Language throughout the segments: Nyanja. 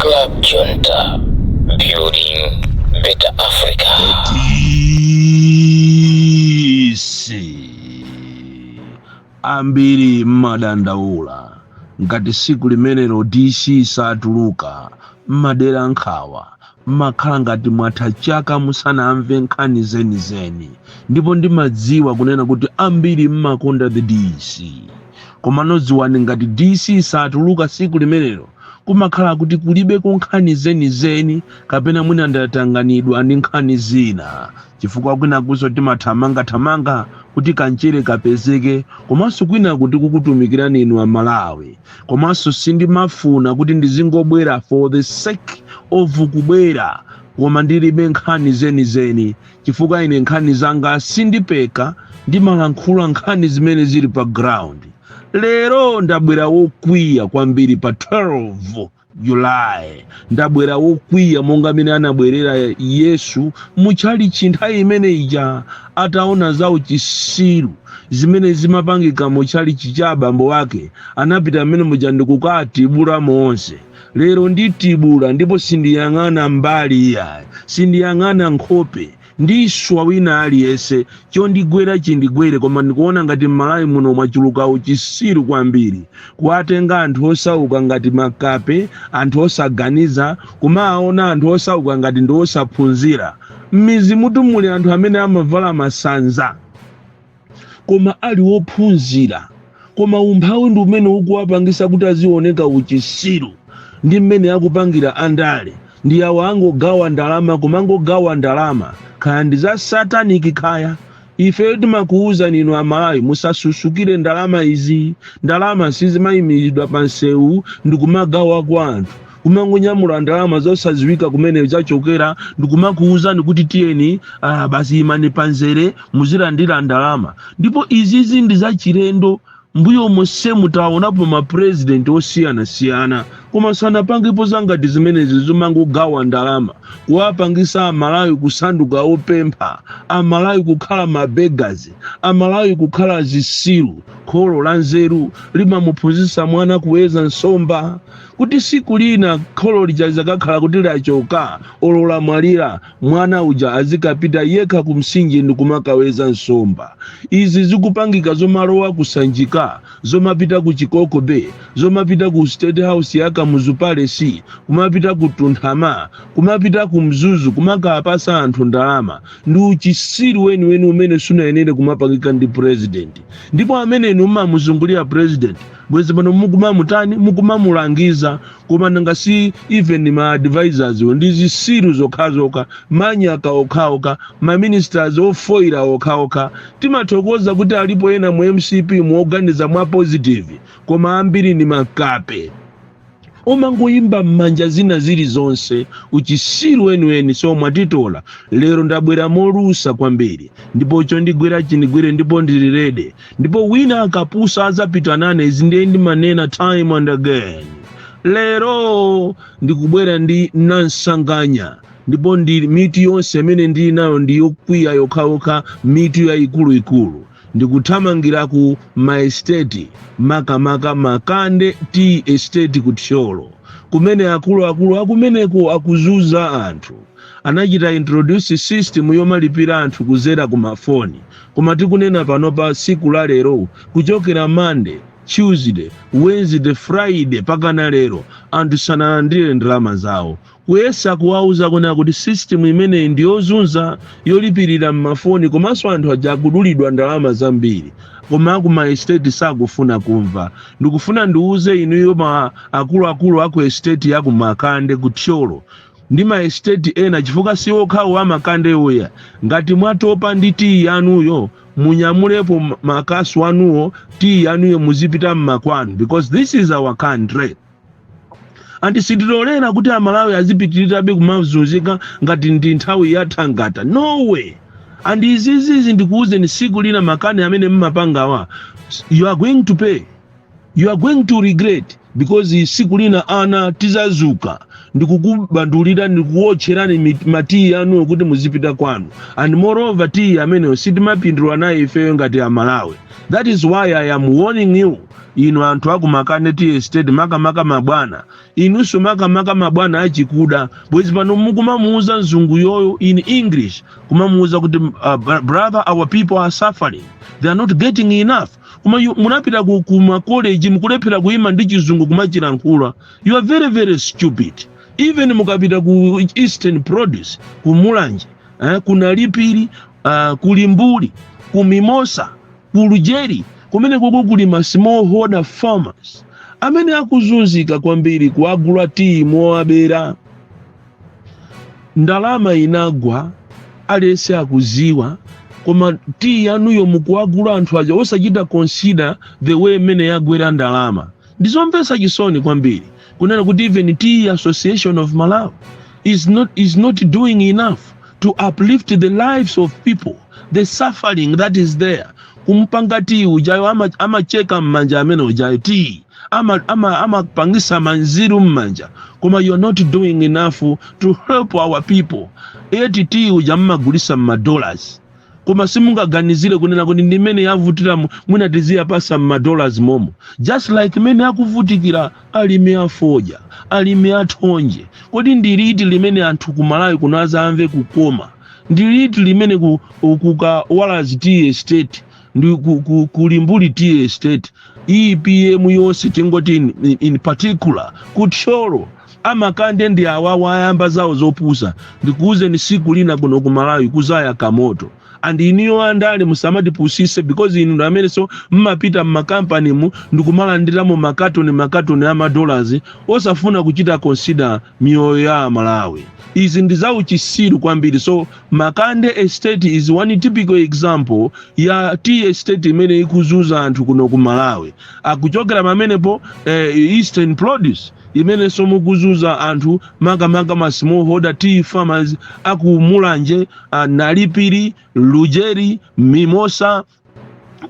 Club Junta, building better Africa. DC ambiri mmadandaula ngati siku limenelo DC satuluka, mmadera nkhawa, mmakhala ngati mwatha chaka musanamve nkhani zenizeni. Ndipo ndimadziwa kunena kuti ambiri mmakonda the DC, komano dziwani, ngati DC satuluka siku limenelo, kumakhala kuti kulibeko nkhani zenizeni, kapena mwina ndatanganidwa ndi nkhani zina, chifukwa kwinakunso timathamangathamanga kuti kanchere kapezeke, komanso kwina kuti kukutumikirani inu Amalawi. Komanso sindimafuna kuti ndizingobwera for the sake of kubwera koma ndilibe nkhani zenizeni, chifukwa ine nkhani zanga sindipeka, ndimalankhula nkhani zimene zili pa ground. Lero ndabwera wokwiya kwambiri. Pa 12 July ndabwera wokwiya monga amene anabwerera Yesu muchalichi nthawi imene ija, ataona za uchisiru zimene zimapangika muchalichi cha abambo wake. Anapita amene muja ndikukatibula monse. Lero nditibula, ndipo sindiyang'ana mbali iyayi, sindiyang'ana nkhope, ndiswa wina aliyense. Chondigwera chindigwere, koma ndikuona ngati m'Malawi muno mwachuluka uchisiru kwambiri, kuwatenga anthu osauka ngati makape, anthu osaganiza, kumaona anthu osauka ngati ndi osaphunzira. M'mizi mutu muli anthu amene amavala masanza koma ali wophunzira, koma umphawi ndi umene ukuwapangisa kuti azioneka uchisiru. Ndi mmene akupangira andale, ndi awo angogawa ndalama, kumangogawa ndalama, kaya ndi za satanic kaya. Ife timakuwuzani inu Amalawi, musasusukire ndalama izi. Ndalama sizimayimiridwa pa msewu ndikumagawa kwa anthu, kumangonyamula ndalama zosadziwika kumene zachokera ndikumakuwuzani kuti tiyeni, basi imani panzere muzilandira ndalama. Ndipo izizi ndi zachilendo. Mbuyo monse mutaonapo mapurezidenti osiyanasiyana, koma sanapangepo zangati zimenezi, zimangogawa ndalama, kuwapangisa Amalawi kusanduka opempha, Amalawi kukhala mabeggars, Amalawi kukhala zisilu. Kholo la nzeru limamuphunzitsa mwana kuweza nsomba, kuti siku lina kholo lija lizakakhala kuti lachoka olo lamwalira, mwana uja azikapita yekha ku mtsinje ndi kumakaweza nsomba. Izi zikupangika zomalowa kusanjika, zomapita ku Chikoko Bay, zomapita ku State House ya Kamuzu Palace, kumapita ku Tunthama, kumapita ku Mzuzu, kumakapasa anthu ndalama, ndi uchisiru weniweni umene sunayenere kumapangika ndi president. Ndipo amene inu mumamuzungulira president, bwezi pano mukumamutani, mukumamulangiza, koma nanga si even ma advisors ndi zisiru zokhazokha, manyaka okhaokha, ma ministers ofoira okhaokha. Timathokoza kuti alipo ena mu MCP muoganiza mwa positive, koma ambiri ndi makape umangoyimba m'manja zina zilizonse, uchisiru weniweni. So mwatitola. Lero ndabwera molusa kwambiri, ndipo chondigwera chindigwere, ndipo ndili ready. Ndipo wina akapusa azapita nane. Izi ndiye ndimanena time and again. Lero ndikubwera ndi nansanganya, ndipo ndi mitu yonse imene ndili nayo ndi yokwiya yokhayokha, mitu yayikuluikulu. Ndikuthamangira ku maesteti, makamaka Makande Tea Estate ku Thyolo, kumene akuluakulu akumeneko akuzuza anthu. Anachita introduce system yomalipira anthu kuzera ku mafoni, koma tikunena pano pa siku la lero, kuchokera Monday, Tuesday, Wednesday, Friday pakana lero, anthu sanalandire ndalama zawo. Kuyesa kuwauza kunena kuti system imeneyi ndiyozunza, yolipirira mmafoni, komanso anthu aja akudulidwa ndalama zambiri, koma aku ma estate sakufuna kumva. Ndikufuna ndiuze inuyo ma akuluakulu aku estate ya ku Makande ku Thyolo ndi ma estate ena, chifukwa si okhawo amakande uya, ngati mwatopa ndi tiyi yanuyo, munyamulepo makasu anuwo, tiyi yanuyo, muzipita mmakwanu, because this is our country and sitilolera kuti Amalawi azipitirirabe kumazunzika ngati ndi nthawi ya thangata. No way. And izizizi ndikuwuzeni, siku lina makani amene mmapangawa, you are going to pay, you are going to regret. Because siku lina ana tizazuka ndikukubandulira, ndikuwotcherani matiyi anuwo kuti muzipita kwanu. And moreover, tiyi ameneyo sitimapindula naye ifeyo ngati Amalawi. That is why I am warning you, inu anthu akumakane tea estate, makamaka mabwana inunso, makamaka mabwana achikuda. Bwezi pano mukumamuuza mzungu yoyo in English, kumamuuza kuti, "Brother, our people are suffering, they are not getting enough." Koma munapita ku makoleji, mukulephera kuyima ndi Chizungu kumachilankhula. You are very, very stupid. Even mukapita ku Eastern Produce, ku Mulanje, ku Nalipiri, ku Limbuli, ku Mimosa, ku Lujeri, kumene koko kuli ma smallholder farmers amene akuzunzika kwambiri kuagula tiyi mowabera. Ndalama inagwa, aliyense akuziwa, koma tiyi yanuyo mukuagula anthu aja osachita consider the way imene yagwera ndalama. Ndizomvetsa chisoni kwambiri kunena kuti even Tea Association of Malawi is not doing enough to uplift the lives of people, the suffering that is there. Kumpanga tiyi ujayo amacheka mmanja amene ujayo tiyi amapangisa manziru mmanja, koma you are not doing enough to help our people. Eti tiyi uja mmagulisa mmadollars, koma simungaganizire kunena kuti ndimene yavutira mwina tiziyapasa mmadollars momo, just like mene akuvutikira alimi afodya, alimi athonje. Kodi ndiliti limene anthu kumalawi kuno azamve kukoma? Ndiliti limene kuka Walazi Tea Estate ndi ku Limbuli Tea Estate, EPM yonse, tingoti in particular kuthyolo, amakande ndi awawa ayamba zawo zopusa? Ndikuwuzeni, siku lina kuno ku Malawi kuzaya kamoto. And iniyo andale, musamatipusise, because inu ndi amene so mmapita mmakampanimu ndikumalandiramo makatoni makatoni ama dollars, osafuna kuchita consider miyoyo ya Amalawi. Izi ndi zauchisiru kwambiri. So Makande Estate is one typical example ya tea estate imene ikuzuza anthu kuno ku Malawi. Akuchokera pamenepo, Eastern Produce imenenso mukuzuza anthu, makamaka ma smallholder tea farmers aku Mulanje, Nalipiri, Lujeri, Mimosa,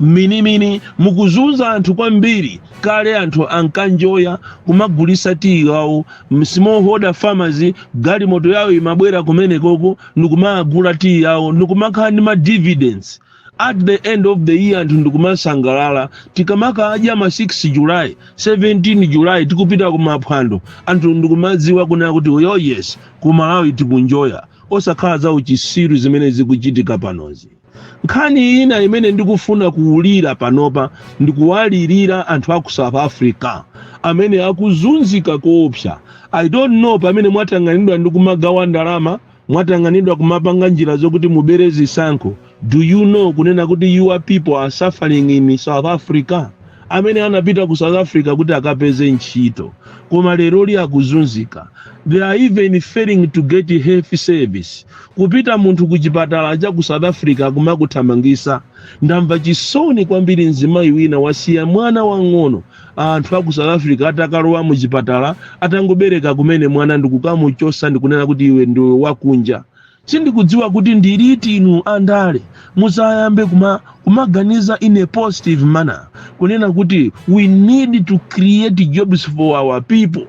Minimini. Mukuzunza anthu kwambiri. Kale anthu ankanjoya kumagulisa tiyi wawo, smallholder farmers, galimoto yawo imabwera kumene koko ndikumagula tiyi yawo, ndikumakhala ndi ma dividends at the end of the year. Anthu ndikumasangalala tikamakadya ma 6 July, 17 July, tikupita kumaphwando, anthu ndikumadziwa kunena kuti, oh yes, ku Malawi tikunjoya, osakhala za uchisiru zimene zikuchitika panozi. Nkhani ina imene ndikufuna kuwulira panopa, ndikuwalirira anthu aku South Africa amene akuzunzika koopsa. I don't know, pamene mwatang'anidwa ndi kumagawa ndalama, mwatang'anidwa kumapanga njira zokuti mubere zisankho, do you know kunena kuti your people are suffering in South Africa, amene anapita ku South Africa kuti akapeze ntchito, koma leroli akuzunzika? They are even failing to get health service. Kupita munthu ku chipatala cha ku South Africa, kumakuthamangisa. Ndamva chisoni kwambiri, mzimayi wina wasiya mwana wang'ono, anthu aku South Africa atakalowa mu chipatala, atangobereka kumene mwana, ndikukamuchosa ndikunena kuti, "Iwe ndiwe wakunja." Sindikudziwa kuti ndiliti inu andale muzayambe kumaganiza in a positive manner, kunena kuti we need to create jobs for our people,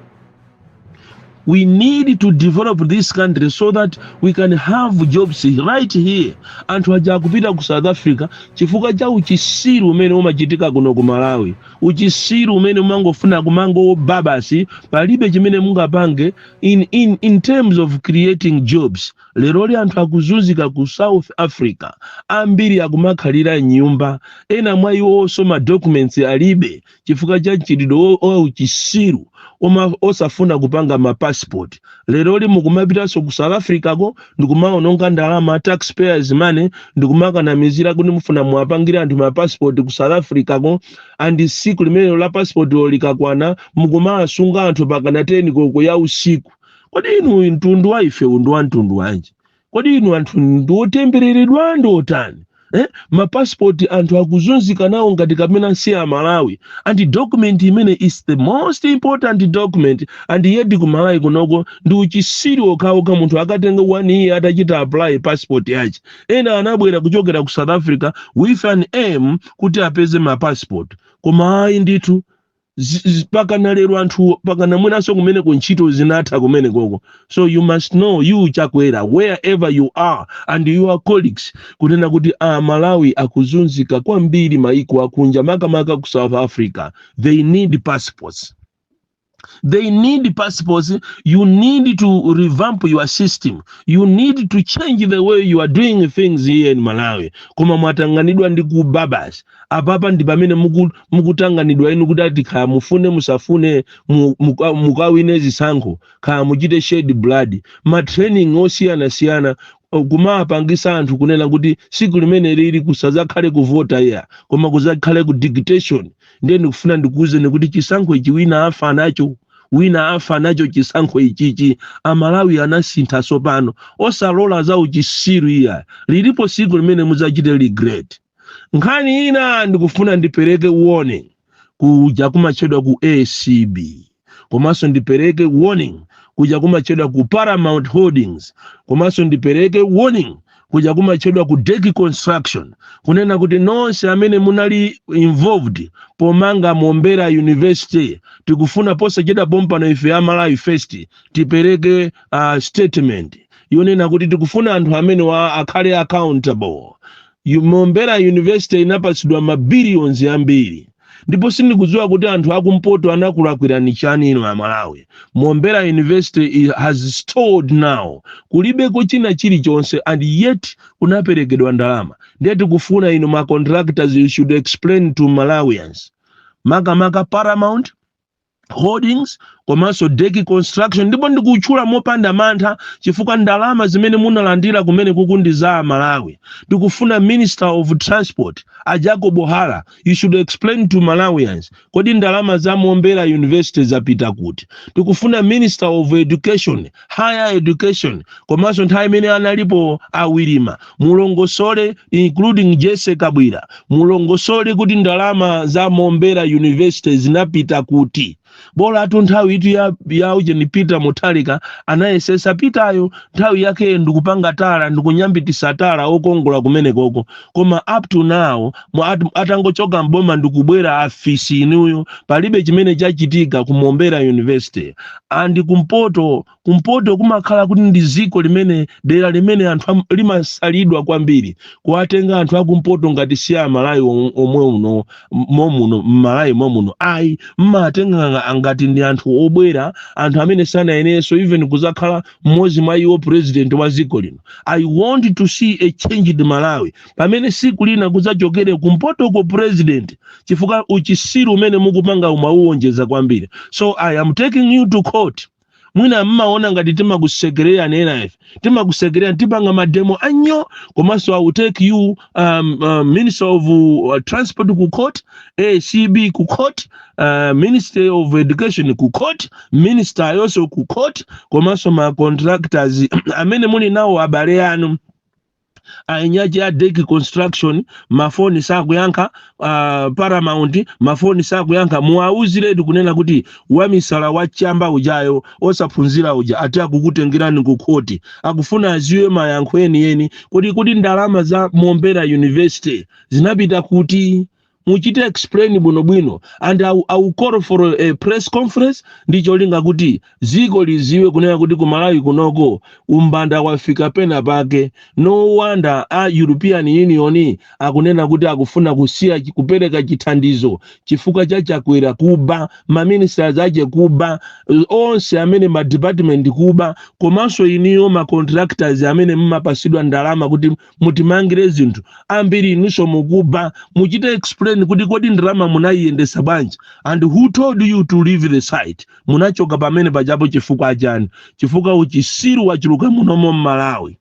we need to develop this country so that we can have jobs right here. Anthu aja akupita ku South Africa chifukwa cha uchisiru umene umachitika kuno ku Malawi, uchisiru umene umangofuna kumangoba basi, palibe chimene mungapange in terms of creating jobs. Leroli anthu akuzunzika ku South Africa, ambiri akumakhalira nyumba, ena mwa iwonso ma documents alibe chifukwa cha mchitidwe wa uchisiru osafuna kupanga ma passport. Leroli mukumapitanso ku South Africa ko ndikumaononga ndalama, taxpayers money, ndikumakanamizira kuti mufuna muwapangire anthu ma passport ku South Africa ko. And siku limenelo la passport likakwana, mukumasunga anthu pakana 10 koko ya usiku. Kodi inu, mtundu wa ife ndi wa mtundu wanji? Kodi inu anthu ndi otembereredwa, ndi otani, eh? Mapasipoti anthu akuzunzika nawo ngati kapena si Amalawi. And document imene is the most important document, and yet ku Malawi kunoko ndi uchisiri okhaokha. Munthu akatenga one year atachita apply passport yache. Ena anabwera kuchokera ku South Africa with an aim kuti apeze mapassport, koma ayi ndithu. Pakana lero anthu, pakana mwinanso kumeneko ntchito zinatha kumene koko. So you must know, you Chakwera, wherever you are, and your colleagues, kunena kuti a Malawi akuzunzika kwambiri maiko akunja, makamaka ku South Africa. They need passports, they need passports. You need to revamp your system, you need to change the way you are doing things here in Malawi. Koma mwatanganidwa ndi kuba basi. Apapa ndi pamene mukutanganidwa inu kuti ati kaya mufune musafune, mukawine zisankho, kaya muchite shed blood, ma training osiyanasiyana kumapangisa anthu kunena kuti siku limene lili kusazakhale kuvota iya, koma kuzakhale ku dictation. Ndiye ndikufuna ndikuwuzeni kuti chisankho ichi wina afa nacho, wina afa nacho chisankho ichichi. Amalawi anasintha sopano, osalola za uchisiru iya. Lilipo siku limene mudzachite regret. Nkhani ina, ndikufuna ndipereke warning kuja kumatchedwa ku ACB, komanso ndipereke warning kuja kumatchedwa ku Paramount Holdings, komanso ndipereke warning kuja kumatchedwa ku Deki Construction, kunena kuti nonse amene munali involved pomanga Mombera University, tikufuna posachedwa pompano ife a Malawi First tipereke statement yonena kuti tikufuna anthu amene wa akhale accountable. Mombera University inapatsidwa ma billions ambiri, ndipo sindikudziwa kuti anthu akumpoto anakulakwirani chani ino Amalawi. Mombera University has stalled now, kulibeko china chilichonse, and yet kunaperekedwa ndalama. Ndiye tikufuna inu ma contractors, you should explain to Malawians, makamaka Paramount Holdings komanso Deki Construction. Ndipo ndikutchula mopanda mantha chifukwa ndalama zimene munalandira kumene kuku ndi za Malawi. Ndikufuna Minister of Transport a Jacob Hara, you should explain to Malawians, kodi ndalama za Mombera University zapita kuti? Ndikufuna Minister of Education, Higher Education, komanso nthawi imene analipo a Wirima, mulongosole, including Jesse Kabwira, mulongosole kuti ndalama za Mombera University zinapita kuti. Bola atu nthawi itu ya ujeni Peter Mutharika anayesesa pitayo, nthawi yake ndikupanga tala, ndikunyambitisa tala okongola kumenekoko. Koma up to now, atangochoka mboma ndikubwera afisi inuyo, palibe chimene chachitika ku Mombera University. And kumpoto, kumpoto kumakhala kuti ndi ziko limene, dera limene anthu limasalidwa kwambiri. Kuwatenga anthu akumpoto ngati si Amalawi omwe uno momuno mmalawi momuno, ayi, mmatenga ngati ndi anthu obwera, anthu amene sanayenerenso even kuzakhala mmodzi mwa iwo president wa dziko lino. I want to see a changed Malawi pamene siku lina kudzachokere kumpotoko president, chifukwa uchisiru umene mukupanga umauwonjeza kwambiri. So I am taking you to court. Mwina mmaona ngati timakusekerera nena, ife timakusekerera, tipanga ma demo anyo. Komanso I will take you, Minister of Transport ku court, ACB ku court, Ministry of Education ku court, minister yonso ku court, komanso ma contractors amene muli nawo abale anu ainyachi a Deki Construction, mafoni sakuyankha, Paramount mafoni sakuyankha. Muwauziretu kunena kuti wamisala wachamba ujayo, osaphunzira uja, ati akukutengerani ku khoti, akufuna aziwe mayankho enieni kuti ndalama za Mombera University zinapita kuti. Muchite explain bwinobwino, and I will call for a press conference ndi cholinga kuti dziko liziwe kunena kuti ku Malawi kunoko umbanda wafika pena pake. No wonder a European Union akunena kuti akufuna kusiya kupereka chithandizo chifukwa cha Chakwera kuba, ma ministers ache kuba, onse amene ma department kuba, komanso iniyo ma contractors amene mumapasidwa ndalama kuti mutimangire zinthu, ambiri inunso mukuba. Muchite explain kuti kodi ndalama munayiyendesa bwanji, and who told you to leave the site? Munachoka pamene pajapo chifukwa chani? Chifukwa uchisiru wachuluka munomo mMalawi,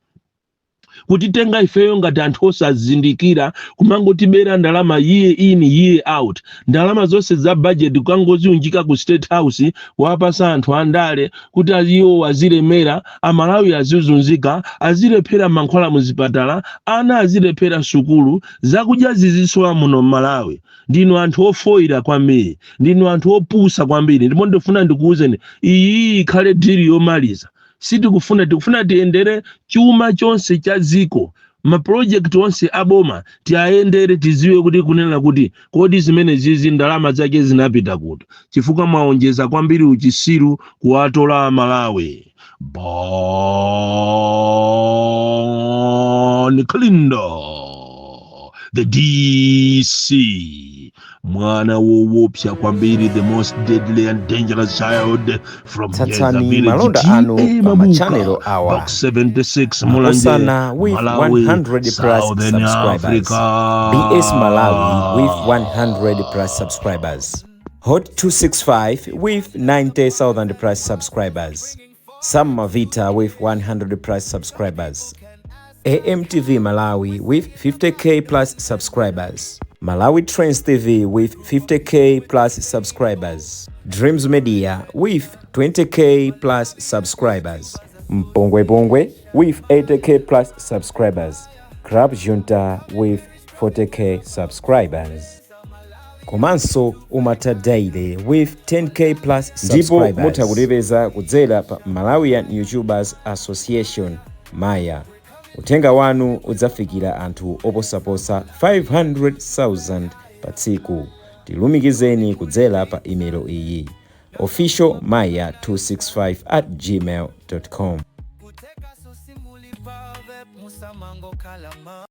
kutitenga ifeyo ngati anthu osazindikira, kumangotibera ndalama year in, year out. Ndalama zonse za budget kukangoziunjika ku State House, wapasa anthu andale kuti iwo azilemera, Amalawi azizunzika, azilephera mankhwala muzipatala, ana azilephera sukulu, zakudya zizisowa muno mMalawi. Ndinu anthu ofoira kwambiri, ndinu anthu opusa kwambiri. Ndipo ndifuna ndikuwuzeni, iyi ikhale deal yomaliza. Sitikufuna, tikufuna tiyendere chuma chonse cha dziko. Mapulojekiti onse aboma tiyayendere, tiziwe kuti kunena kuti kodi zimene zizi ndalama zake zinapita kuti, chifukwa mwaonjeza kwambiri uchisiru kuwatola Malawi. Bon Kalindo, the DC, mwana woopsa kwambiri, the most deadly and dangerous child from Jeza Tsatsani Village, malonda anu TA pa Mabuka, machanelo awa: Box 76, Mulanje, Makosana with Malawi, 100 plus Southern subscribers, Africa. BS Malawi with 100 plus subscribers, Hot 265 with 90,000 plus subscribers, Sam Mavita with 100 plus subscribers, AMTV Malawi with 50K plus subscribers, Malawi Trends TV with 50K plus subscribers, Dreams Media with 20K plus subscribers, Mpongwe Pongwe with 80K plus subscribers, Crab Junta with 40K subscribers, komanso Umata Daily with 10K plus. Ndipo mutha kutipeza kudzera pa Malawian YouTubers Association, Maya. Uthenga wanu udzafikira anthu oposaposa 500,000 pa tsiku. Tilumikizeni kudzera pa imelo iyi: officialmaya265@gmail.com. Kuteka susimulipa musamango kalama.